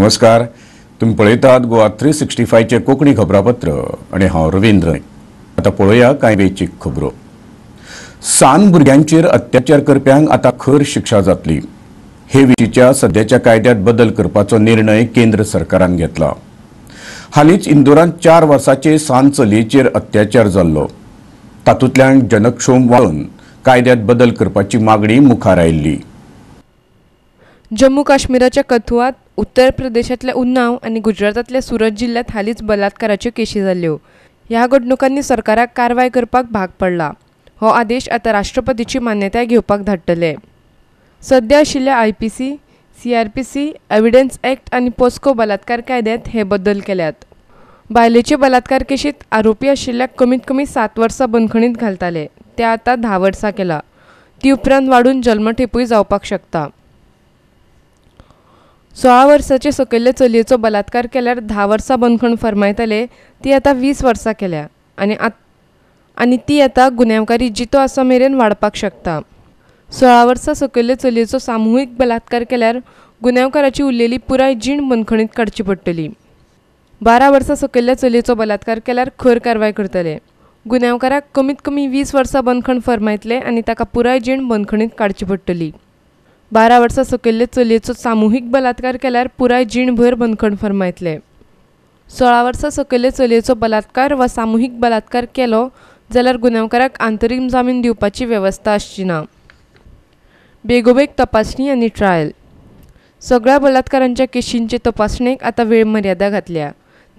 नमस्कार, तुम्ही पळयतात गोवा 365 चे कोंकणी खबरापत्र आणि हांव रवींद्र. आतां पळोवया कांय वेंचीक खबरो. सान भुरग्यांचेर अत्याचार करप्यांक आतां खर शिक्षा जातली. हे विशींच्या सद्याच्या कायद्यांत बदल करपाचो निर्णय केंद्र सरकारान घेतला. हालींच इंदोरांत 4 वर्सांचे सान चलयेचेर अत्याचार जाल्लो. तातूंतल्यान जनक्षोभ वाडोवन कायद्यांत बदल करपाची मागणी मुखार आयिल्ली. जम्मू काश्मीराच्या कथुआत, उत्तर प्रदेशांतल्या उन्नाव आनी गुजरातांतल्या सुरत जिल्ल्यांत हालींच बलात्काराच्यो केशी जाल्यो. ह्या घडणुकांनी सरकाराक कारवाय करपाक भाग पडला. हो आदेश आतां राष्ट्रपतीची मान्यताय घेवपाक धाडटले. सद्या आशिल्ल्या IPC, CRPC, evidence act आनी पोस्को बलात्कार कायद्यांत हे बदल केल्यात. बायलेचे बलात्कार केशींत आरोपी आशिल्ल्याक कमीत कमी 7 वर्सां बंदखणींत घालताले, ते आतां 10 वर्सां केला. ती उपरांत वाडून जल्मठेपूय जावपाक शकता. 16 वर्साचे सकयल्ले चलयेचो बलात्कार केल्यार 10 वर्सां बंदखण फर्मायताले, ती आतां 20 वर्सां केल्या आनी ती आतां गुन्यांवकारी जितो आसा मेरेन वाडपाक शकता. 16 वर्सां सकयल्ले चलयेचो सामुहीक बलात्कार केल्यार गुन्यांवकाराची उरलेली पुराय जीण बंदखणींत काडची पडटली. 12 वर्सां सकयल्ल्या चलयेचो बलात्कार केल्यार खर कारवाय करतले. गुन्यांवकाराक कमीत कमी 20 वर्सां बंदखण फर्मायतले आनी ताका पुराय जीण बंदखणींत काडची पडटली. 12 वर्सां सकयल्ले चलयेचो सामुहीक बलात्कार केल्यार पुराय जीणभर बंदखण फर्मायतले. 16 वर्सां सकयल्ले चलयेचो बलात्कार वा सामुहीक बलात्कार केलो जाल्यार गुन्यांवकाराक आंतरीम जामीन दिवपाची वेवस्था आसची ना. बेगोबेग तपासणी आनी ट्रायल. सगळ्या बलात्कारांच्या केशींचे तपासणेक आतां वेळ मर्यादा घातल्या.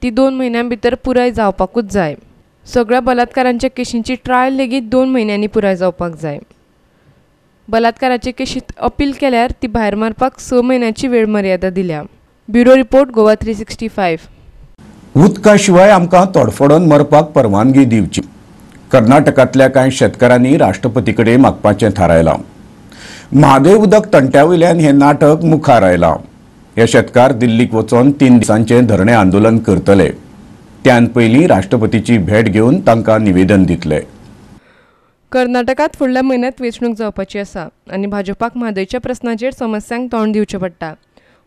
ती 2 म्हयन्यां भितर पुराय जावपाकूच जाय. सगळ्या बलात्कारांच्या केशींची ट्रायल लेगीत 2 म्हयन्यांनी पुराय जावपाक जाय. बलात्काराचे केशींत अपील केल्यार ती भायर मारपाक 6 म्हयन्याची वेळ मर्यादा दिल्या. Bureau report, Goa 365. उदका शिवाय आमकां तडफडून मरपाक परवानगी दिवची. कर्नाटकांतल्या कांय शेतकारांनी राष्ट्रपती कडेन मागपाचें थारायलां. म्हादय उदक तंट्या वयल्यान हें नाटक मुखार आयलां. हे शेतकार दिल्लीक वचून 3 दिसांचें धरणें आंदोलन करतले. त्यान पयलीं राष्ट्रपतीची भेट घेवन तांकां निवेदन दितले. कर्नाटकांत फुडल्या म्हयन्यांत वेंचणूक जावपाची आसा आनी भाजपाक म्हादयच्या प्रस्नाचेर समस्यांक तोंड दिवचें पडटा.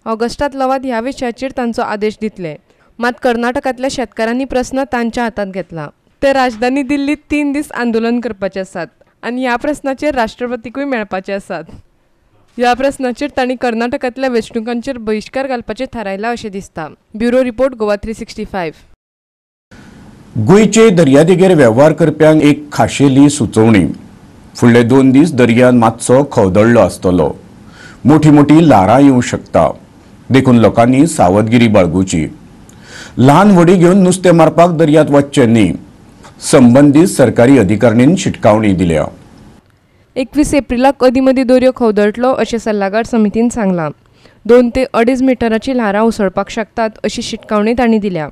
ऑगस्टांत लवाद ह्या विशयाचेर तांचो आदेश दितले. मात कर्नाटकांतल्या शेतकारांनी प्रस्न तांच्या हातांत घेतला. ते राजधानी दिल्लीत 3 दीस आंदोलन करपाचे आसात आनी ह्या प्रस्नाचेर राष्ट्रपतीकूय मेळपाचे आसात. ह्या प्रस्नाचेर तांणी कर्नाटकांतल्या वेंचणुकांचेर बहिश्कार घालपाचें थारायलां अशें दिसता. Bureau report, Goa 365. गोंयचे दर्यादेगेर वेव्हार करप्यांक एक खाशेली सुचोवणी. फुडले 2 दीस दर्यान मातसो खवदळ्ळो आसतलो. मोठी मोठी ल्हारां येवं शकता. देखून लोकांनी सावधगिरी बाळगुची. ल्हान व्हडी घेवन नुस्तें मारपाक दर्यांत वचचें न्ही. संबंदीत सरकारी अधिकाऱ्यांनी शिटकावणी दिल्या. 21 एप्रिलाक अदीं मदीं दर्यो खवदळटलो अशें सल्लागार समितीन सांगलां. 2 ते 2.5 मिटराची ल्हारां उसळपाक शकतात अशी शिटकावणी तांणी दिल्या.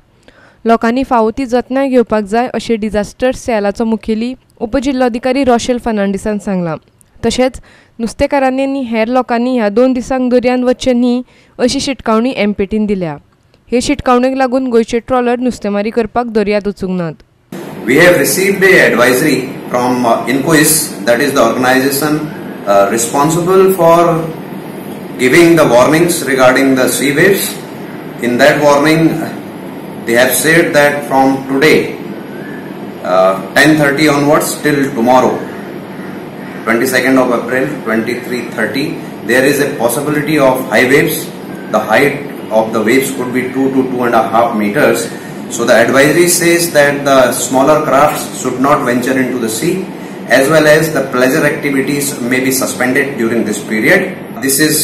लोकांनी फावो ती जतनाय घेवपाक जाय अशें डिझास्टर सेलाचो मुखेली उपजिल्लोधिकारी रोशेल फर्नांडीसान सांगलां. तशेंच नुस्तेकारांनी आनी हेर लोकांनी ह्या 2 दिसांक दर्यांत वचचें न्ही अशी शिटकावणी एमपीटीन दिल्या. हे शिटकावणेक लागून गोंयचे ट्रॉलर नुस्तेमारी करपाक दर्यांत वचूंक नात. We have received a advisory from INCOIS, that is the organization responsible for giving the warnings regarding the sea waves. In that warning, they have said that from today 10:30 onwards till tomorrow, 22nd of April 23:30, there is a possibility of high waves. The height of the waves could be 2 to 2.5 meters. So the advisory says that the smaller crafts should not venture into the sea, as well as the pleasure activities may be suspended during this period. This is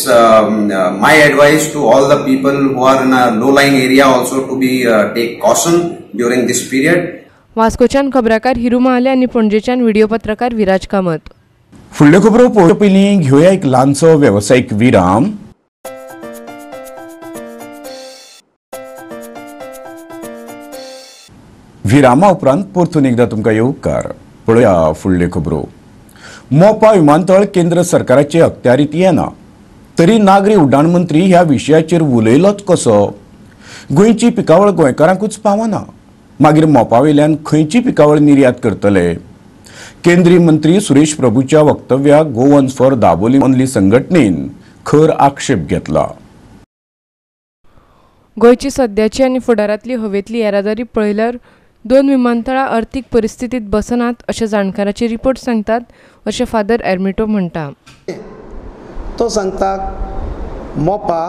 my advice to all the people who are in a low-lying area also to be take caution during this period. वास्कोच्यान खबराकार Hiru Mahale आनी पणजेच्यान video पत्रकार विराज कामत. फुडल्यो खबरो पळोवचे पयलीं घेवया एक ल्हानसो वेवसायीक विराम. विरामा उपरांत परतून एकदा तुमकां येवकार. पळोवया फुडल्यो खबरो. मोपा विमानतळ केंद्र सरकाराचे अखत्यारीत येना तरी नागरी उड्डाण मंत्री ह्या विशयाचेर उलयलोच कसो? गोंयची पिकावळ गोंयकारांकूच पावना, मागीर मोपा वयल्यान खंयची पिकावळ निर्यात करतले? केंद्रीय मंत्री सुरेश प्रभूच्या वक्तव्याक गोवन्स फॉर दाबोली ओनली संघटनेन खर आक्षेप घेतला. गोंयची सद्याची आनी फुडारांतली हवेंतली येरादारी पळयल्यार 2 विमानतळां अर्थीक परिस्थितीत बसनात अशें जाणकाराचे रिपोर्ट सांगतात अशें फादर एर्मिटो म्हणटा. तो सांगता मोपा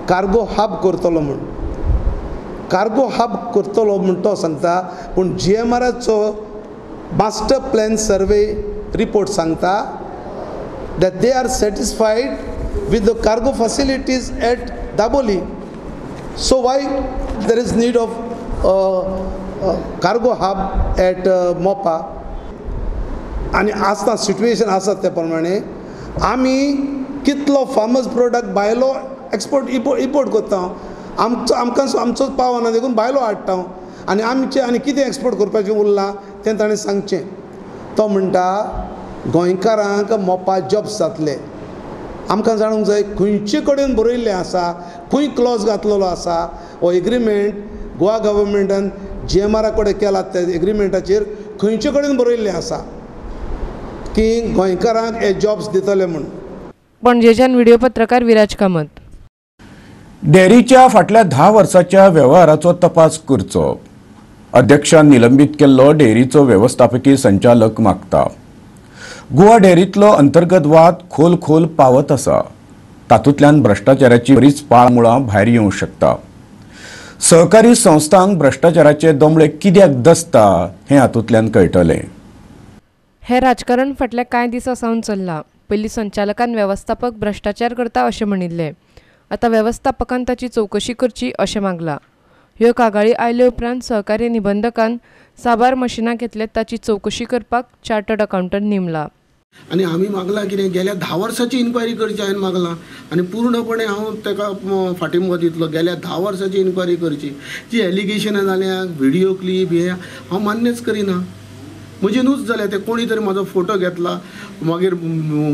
कार्गो हब करतलो म्हूण, कार्गो हब करतलो म्हूण तो सांगता, पूण जीएमआराचो मास्टर प्लॅन सर्वे रिपोर्ट सांगता that they are satisfied with the cargo facilities at Dabolim. So why there is need of cargo hub at Mopa? आनी आसता सिट्युएशन आसा त्या प्रमाणे आमी कितलो फार्मर्स प्रोडक्ट भायलो एक्सपोर्ट इम्पोर्ट करता, आमचो आमकां आमचोच पावना देखून भायलो हाडटा आनी आमचें आनी कितें एक्सपोर्ट करपाचें उरलां तें ताणें सांगचें. तो म्हणटा गोंयकारांक मोपा जॉब्स जातले. आमकां जाणूंक जाय खंयचे कडेन बरयल्लें आसा, खंय क्लॉज घातलेलो आसा, हो एग्रीमेंट गोवा गव्हर्मेंटान जीएमआरा कडेन केला त्या एग्रीमेंटाचेर खंयचे कडेन बरयल्लें आसा की गोंयकारांक हे जॉब्स दितले म्हूण. पणजेच्यान व्हिडिओ पत्रकार विराज कामत. डेअरीच्या फाटल्या 10 वर्साच्या वेव्हाराचो तपास करचो. अध्यक्षान निलंबीत केल्लो डेअरीचो वेवस्थापकी संचालक मागता. गोवा डेअरींतलो अंतर्गत वाद खोल खोल पावत आसा. तातूंतल्यान भ्रश्टाचाराची बरीच पाळमुळां भायर येवंक शकता. सहकारी संस्थांक भ्रश्टाचाराचे दोमळे कित्याक दसता हें हातूंतल्यान कळटलें. हें राजकारण फाटल्या कांय दिसां सावन चल्लां. पयलीं संचालकान वेवस्थापक भ्रश्टाचार करता अशें म्हणिल्लें, आतां वेवस्थापकान ताची चवकशी करची अशें मागलां. ह्यो कागाळी आयले उपरांत सहकारी निबंधकान साबार मशिनां घेतल्यात ताची चवकशी करपाक चार्टर्ड अकाउंटंट नेमला. आनी आमी मागलां कितें गेल्या 10 वर्साची इन्क्वायरी करची हांवें मागलां आनी पूर्णपणे हांव ताका फाटीमुखार दितलो. गेल्या 10 वर्साची इन्क्वायरी करची, जी एलिगेशनां जाल्या व्हिडियो क्लिप हे हांव मान्यच करिना. म्हजें न्हूच जालें तें, कोणी तरी म्हाजो फोटो घेतला मागीर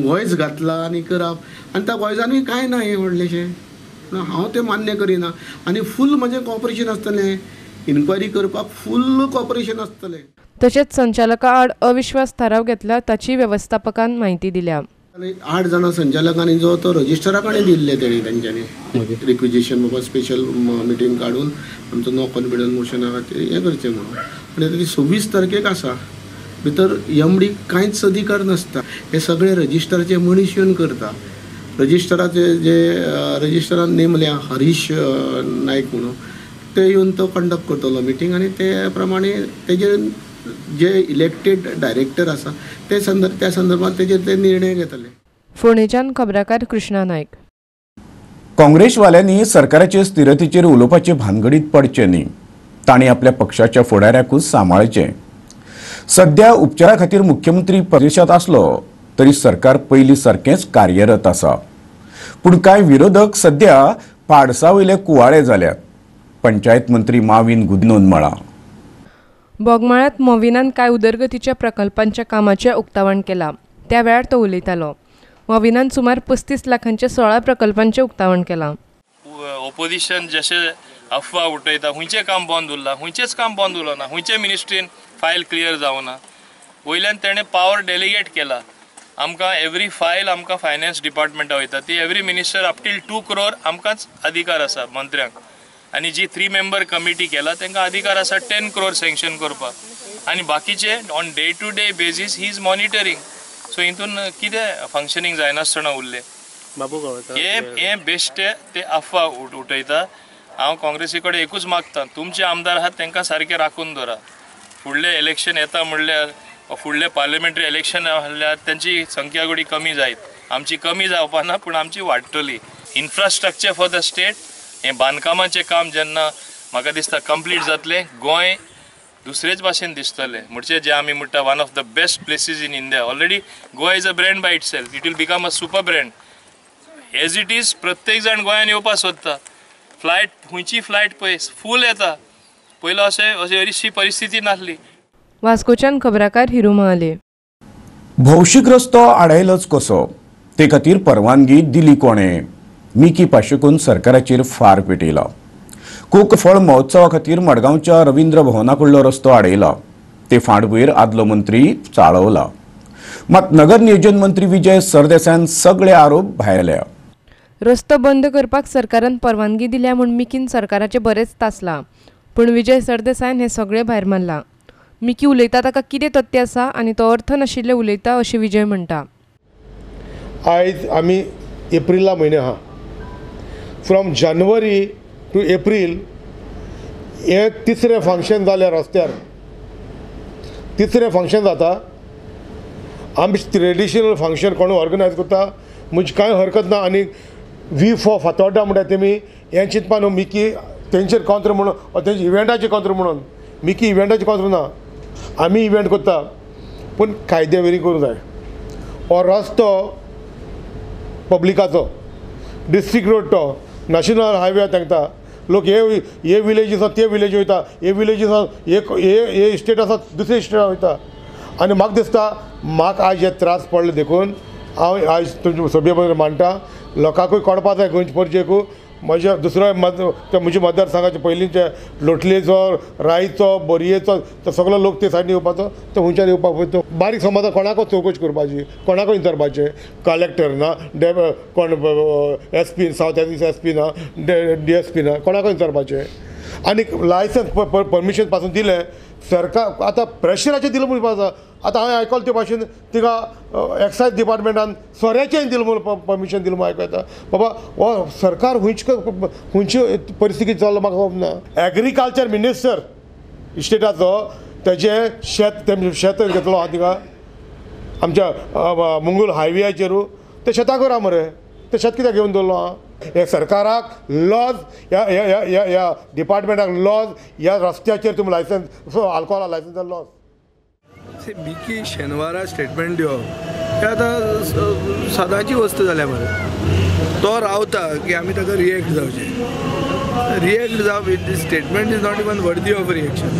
वॉयस घातला आनी करप आनी त्या वॉयसानूय कांय ना हें व्हडलेंशें, हांव तें मान्य करिना. आनी फूल म्हजें कॉपरेशन आसतलें, इन्क्वायरी करपाक फूल कॉपरेशन आसतलें. तशेंच संचालका आड अविश्वास थाराव घेतला ताची वेवस्थापकान म्हायती दिल्या. 8 जाणां संचालकांनी जो तो रजिस्टरा कडेन दिल्ले तेणी तेंच्यांनी रिक्विजिशन बाबा स्पेशल मिटींग काडून आमचो नो कॉन्फिडन्स मोशना खातीर हें करचें म्हणून. आनी आतां ती 26 तारखेक आसा, भितर एमडीक कांयच अधिकार नासता. हे सगळे रजिस्टराचे मनीस येवन करता. रजिस्टराचे जे रजिस्टरान नेमल्या हरीश नायक म्हणून, ते येवन तो कंडक्ट करतलो मिटींग आनी ते प्रमाणे तेजेर जे इलेक्टेड डायरेक्टर आसा ते त्या संदर्भात तेजेर ते निर्णय घेतले. फोंडेच्यान खबराकार कृष्णा नायक. काँग्रेसवाल्यांनी सरकाराचे स्थिरतेचेर उलोवपाचे भानगडीत पडचें न्ही. तांणी आपल्या पक्षाच्या फुडाऱ्याकूच सांबाळचें. सध्या उपचारा खातीर मुख्यमंत्री परदेशांत आसलो तरी सरकार पयलीं सारकेंच कार्यरत आसा. पूण कांय विरोधक सध्या पाडसा वयले कुवाळे जाल्यात. पंचायत मंत्री माविन गुदिन्होन म्हळां. बोगमाळ्यांत मोविनान कांय उदरगतीच्या प्रकल्पांच्या कामाचें उक्तावण केलां. त्या वेळार तो उलयतालो. मोविनान सुमार 35 लाखांच्या 16 प्रकल्पांचें उक्तावण केलां. ओपोजिशन जशें अफवा उठयता, खंयचें काम बंद उरलां, खंयचेंच काम बंद उरलो ना, खंयचे मिनिस्ट्रीन फायल क्लियर जावना. वयल्यान तेणें पावर डेलिगेट केला आमकां. एवरी फायल आमकां फायनान्स डिपार्टमेंटा वयता, ती every minister up till 2 crore आमकांच अधिकार आसा मंत्र्यांक. आनी जी 3 मेंबर कमिटी केला तांकां अधिकार आसा 10 क्रोर सँक्शन करपाक, आनी बाकीचे on day to day basis he is monitoring. So हितून कितें फंक्शनींग जायनासतना उरलें. हे बेश्टे ते अफवा उठयता. हांव काँग्रेसी कडेन एकूच मागता, तुमचे आमदार आहात तांकां सारके राखून दवरा. फुडलें इलेक्शन येता म्हणल्यार फुडलें पार्लमेंटरी इलेक्शन म्हणल्यार तांची संख्या गोडी कमी जायत, आमची कमी जावपा ना पूण आमची वाडटली. इन्फ्रास्ट्रक्चर फॉर the state हें बांदकामाचें काम जेन्ना म्हाका दिसता कंप्लीट जातलें, गोंय दुसरेच भाशेन दिसतलें. म्हणजे जे आमी म्हणटा one of the best places in India. Already Goa is a brand by itself, it will become a super brand. As it is प्रत्येक जाण गोंयान येवपाक सोदता. फ्लायट खंयची फ्लायट पळय फूल येता. पयलो अशें अशी अशी परिस्थिती नासली. वास्कोच्यान खबराकार हिरू महाले. भौशीक रस्तो आडायलोच कसो, ते खातीर परवानगी दिली कोणें? मिकी पाशेकून सरकाराचेर फार पेटयला. कोक फळ महोत्सवा खातीर मडगांवच्या रवींद्र भवना कडलो रस्तो आडयला. ते फाटभुंयेर आदलो मंत्री चाळवला. मात नगर नियोजन मंत्री विजय सरदेसायान सगळे आरोप भायल्या. रस्तो बंद करपाक सरकारान परवानगी दिल्या म्हूण मिकीन सरकाराचें बरेंच तासलां, पूण विजय सरदेसायान हें सगळें भायर मारलां. मिकी उलयता ताका कितें तथ्य आसा आनी तो अर्थ नाशिल्लें उलयता अशें विजय म्हणटा. आयज आमी एप्रिला म्हयने आहा, फ्रॉम जानेवारी टू एप्रील हें तिसरें फंक्शन जालें रस्त्यार, तिसरें फंक्शन जाता. आमी ट्रेडिशनल फंक्शन कोण ऑर्गनायज करता म्हणजे कांय हरकत ना. आनी वी फॉर फातोर्डा म्हणटा तेमी हें चिंतपा न्हू मिकी तेंचेर कॉन्त्र म्हणून तेंचे इव्हेंटाचेर कॉन्त्र म्हणून, मिकी इव्हेंटाचेर कॉन्त्र ना. आमी इव्हेंट करता पूण कायद्या वरी करूंक जाय. हो रस्तो पब्लिकाचो, डिस्ट्रिक्ट रोड तो नॅशनल हायवे तांकां लोक हे विलेज आसा ते विलेज वयता, हे विलेज आसा हे स्टेट आसा दुसरे स्टेटान वयता. आनी म्हाका दिसता म्हाका आयज हे त्रास पडले देखून हांव आयज तुमचे सभे बरोबर मांडटा. लोकांकूय कळपा जाय गोंयचे पणजेकू म्हज्या दुसरो म्हज्या मतदारसंघाचे पयलींचे लोटलेचो, रायचो, बोरयेचो तो सगळो लोक ते सायडीन येवपाचो, तो खंयच्यान येवपाक पळय. बारीक समाजा कोणाकूच चवकशी करपाची, कोणाकूय विचारपाचें, कलेक्टर ना, कोण S P south S P ना, डी एस पी ना, कोणाकूय विचारपाचें. आनी लायसन्स परमिशन पासून दिलें सरकार आतां प्रेशराचेर दिलें म्हणपाक आसा. आतां हांवें आयकलें ते भाशेन तिका एक्सायज डिपार्टमेंटान सोऱ्याचें दिलें म्हूण परमिशन दिलें म्हूण आयकूं येता. बाबा हो सरकार खंयची परिस्थिती चल्ला म्हाका खबर ना. एग्रीकल्चर मिनिस्टर इस्टेटाचो तेजें शेत शेत घेतलो आहा तिका आमच्या मंगूल हायवेयाचेर, तें शेतां करा मरे, तें शेत कित्याक घेवन दवरलो आहा. हे सरकाराक लॉज, ह्या ह्या ह्या डिपार्टमेंटाक लॉज, ह्या रस्त्याचेर तुमी लायसन्स आल्कोहोला लायसन्स लॉज. मिकी शेनवारा स्टेटमेंट दिवप हें आतां सदांची वस्तू जाल्या मरे. तो रावता की आमी ताका रिएक्ट जावचें, रिएक्ट जावप this statement is not even worthy of reaction.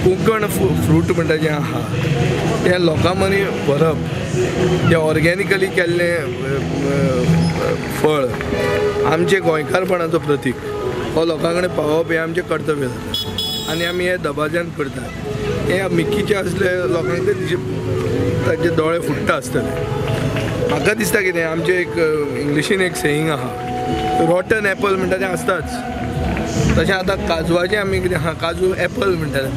Konkan fruit म्हणटा जें आहा तें लोकां मदीं व्हरप, तें ऑर्गेनिकली केल्लें फळ आमचें गोंयकारपणाचो प्रतीक, हो लोकां कडेन पावोवप हें आमचें कर्तव्य जाता आनी आमी हें दबाज्यान करतात. हे मिकीचे असले लोकांक ताचे दोळे फुट्टा आसतले. म्हाका दिसता कितें आमचें एक इंग्लिशीन एक सेईंग आहा, रॉटन एपल म्हणटा तें आसताच. तशें आतां काजवाचें आमी कितें आहा, काजू एपल म्हणटात,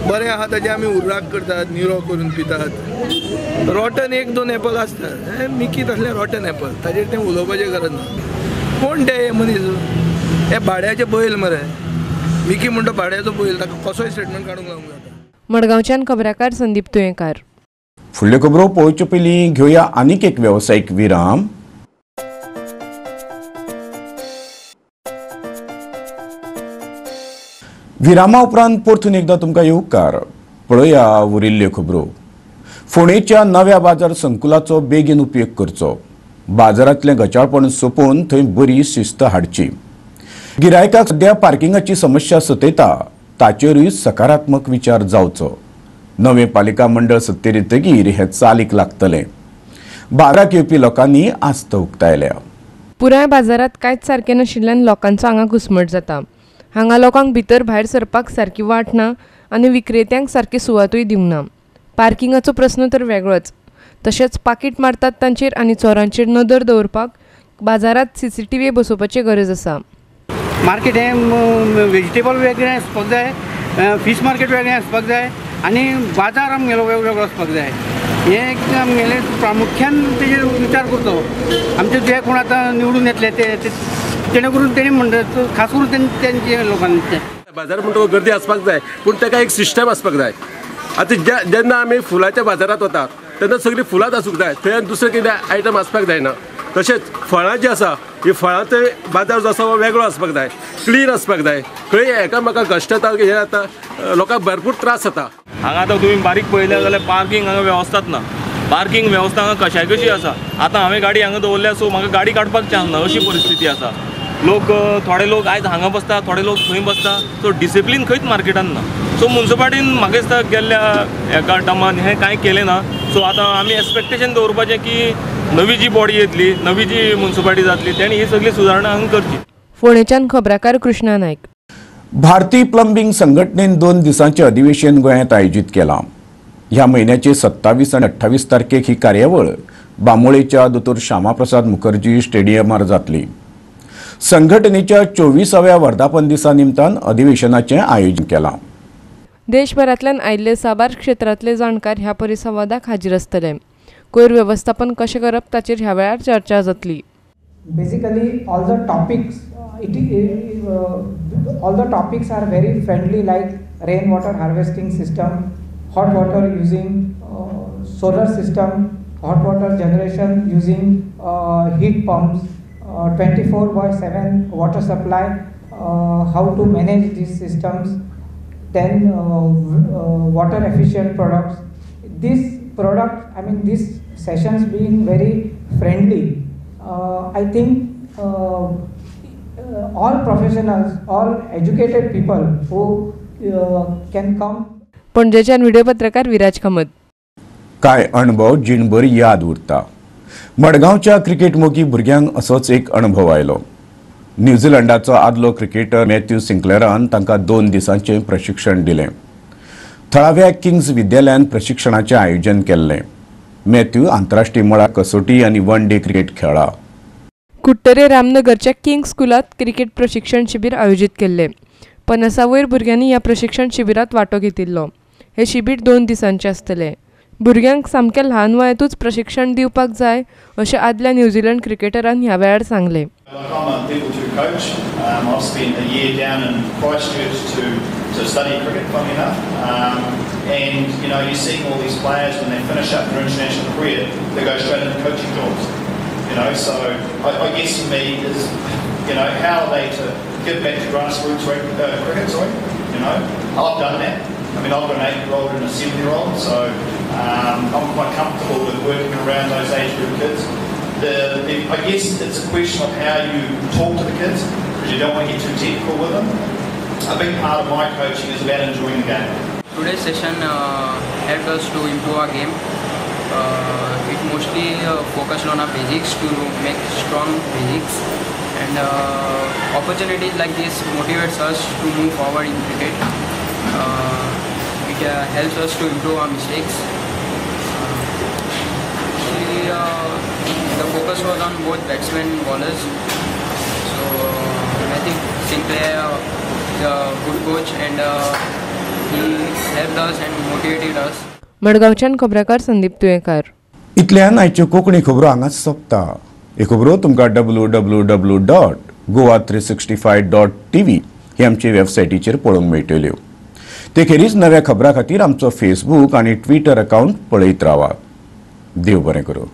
बरें आहा ताजें आमी उर्राक करतात, निरो करून पितात. रॉटन एक दोन एपल आसतात, मिकी तसलें रॉटन एपल, ताजेर तें उलोवपाचें गरज ना. कोण ते मनीस हे भाड्याचे बैल मरे, मिकी म्हणटा भाड्याचो बैल, ताका कसोय स्टेटमेंट काडूंक लावंक जाता. मडगांवच्यान खबराकार संदीप तुयेंकार. फुडल्यो खबरो पळोवचे पयलीं घेवया आनीक एक वेवसायीक विराम. विरामा उपरांत परतून एकदां तुमकां येवकार. पळोवया उरिल्ल्यो खबरो. फोंडेच्या नव्या बाजार संकुलाचो बेगीन उपयोग करचो, बाजारांतलें गचाळपण सोंपोवन थंय बरी शिस्त हाडची. गिरायकाक सद्या पार्किंगाची समस्या सतयता ताचेरूय सकारात्मक विचार जावचो. नवें पालिका मंडळ सत्तेर येतकीर हें चालीक लागतलें. बाजाराक येवपी लोकांनी आस्त उक्तायल्या. पुराय बाजारांत कांयच सारकें नाशिल्ल्यान लोकांचो हांगा घुस्मट जाता. हांगा लोकांक भितर भायर सरपाक सारकी वाट ना आनी विक्रेत्यांक सारकी सुवातूय दिवंक ना. पार्किंगाचो प्रस्न तर वेगळोच. तशेंच पाकीट मारतात तांचेर आनी चोरांचेर नदर दवरपाक बाजारांत सीसीटीव्ही बसोवपाची गरज आसा. मार्केट हें वेजिटेबल वेगळें आसपाक जाय, फीश मार्केट वेगळें आसपाक जाय आनी बाजार आमगेलो वेगवेगळो आसपाक जाय. हें आमगेलें प्रामुख्यान तेजेर विचार करचो. आमचे जे कोण आतां निवडून येतले ते तेणे करून तेणी म्हणटा खास करून तेंचे लोकांचे बाजार म्हणटा गर्दी आसपाक जाय, पूण ताका एक सिस्टम आसपाक जाय. आतां जेन्ना आमी फुलाच्या बाजारांत वता तेन्ना सगळीं फुलांच आसूंक जाय, थंय दुसरें कितें आयटम आसपाक जायना. तशेंच फळां जी आसा ही फळांचो बाजार जो आसा हो वेगळो आसपाक जाय, क्लीन आसपाक जाय. खंय एकामेकाक घश्टता हें जाता, लोकांक भरपूर त्रास जाता. हांगा आतां तुमी बारीक पळयलें जाल्यार पार्किंग हांगा वेवस्थाच ना. पार्किंग वेवस्था हांगा कशाय कशी आसा. आतां हांवें गाडी हांगा दवरल्या, सो म्हाका गाडी काडपाक चान्स ना अशी परिस्थिती आसा. लोक थोडे लोक आयज हांगा बसता, थोडे लोक थंय बसता, सो डिसिप्लीन खंयच मार्केटान ना. सो मुन्सिपालिटीन म्हाका दिसता गेल्ल्या एका टर्मान हें कांय केलें ना. सो आतां आमी एक्सपेक्टेशन दवरपाचें की नवी जी बॉडी येतली, नवी जी मुन्सिपालिटी जातली तेणी ही सगळी सुदारणा हांगा करची. फोंडेच्यान खबराकार कृष्णा नायक. भारतीय प्लंबींग संघटनेन 2 दिसांचें अधिवेशन गोंयांत आयोजीत केलां. ह्या म्हयन्याचे 27 आनी 28 तारखेक ही कार्यावळ बांबोळेच्या दोतोर श्यामाप्रसाद मुखर्जी स्टेडियमार जातली. संघटनेच्या 24व्या वर्धापन दिसा निमतान अधिवेशनाचें आयोजन केलां. देशभरांतल्यान आयिल्ले साबार क्षेत्रांतले जाणकार ह्या परिसंवादाक हाजीर आसतले. कोयर वेवस्थापन कशें करप ताचेर ह्या वेळार चर्चा जातली. Basically all the topics all the topics are very friendly, like rain water harvesting system, hot water using solar system, hot water generation using heat pumps, 24/7 water supply, how to manage these systems, then water efficient products. This product, I mean these sessions being very friendly, I think all professionals, all educated people who can come. पणजेच्यान video पत्रकार विराज कामत. काय अणभव जीणभर याद उरता. मडगांवच्या cricket मोगी भुरग्यांक असोच एक अणभव आयलो. न्यूझीलंडाचो आदलो क्रिकेटर मॅथ्यू सिंक्लेरान तांकां 2 दिसांचें प्रशिक्षण दिलें. थळाव्या किंग्स विद्यालयान प्रशिक्षणाचें आयोजन केल्लें. मॅथ्यू आंतरराष्ट्रीय मळार कसोटी आनी वन डे क्रिकेट खेळ्ळा. कुट्टरे रामनगरच्या किंग्स स्कुलांत क्रिकेट प्रशिक्षण शिबीर आयोजीत केल्लें. 50 वयर भुरग्यांनी ह्या प्रशिक्षण शिबिरांत वांटो घेतिल्लो. हें शिबीर 2 दिसांचें आसतलें. भुरग्यांक सामक्या ल्हान वयांतूच प्रशिक्षण दिवपाक जाय अशें आदल्या न्यूझीलंड क्रिकेटरान ह्या वेळार सांगलें. I'm a level 2 coach. I've spent a year down in Christchurch to study cricket, funny enough. And you know, you're seeing all these players when they finish up their international career, they go straight into coaching jobs. You know, so I guess for me is, you know, how are they to give back to grassroots cricket? Sorry, you know, I've done that. I mean, I've got an 8-year-old and a 7-year-old, so I'm quite comfortable with working around those age group kids. I guess it's a question of how you talk to the kids, because you don't want to get too technical with them. A big part of my coaching is about enjoying the game. Today's session helped us to improve our game. It mostly focused on our basics to make strong basics, and opportunities like this motivates us to move forward in cricket. It helps us to improve our mistakes. The focus was on both batsmen and bowlers. So I think Sinclair is a good coach and he helped us and motivated us. मडगांवच्यान खबराकार संदीप तुयेंकार. इतल्यान आयच्यो कोंकणी खबरो हांगाच सोंपता. ह्यो खबरो तुमकां www.goa365.tv ही आमचे वेबसायटीचेर पळोवंक मेळटल्यो. ते खेरीज नव्या खबरां खातीर आमचो फेसबूक आनी ट्विटर अकावंट पळयत रावात. देव बरें करूं.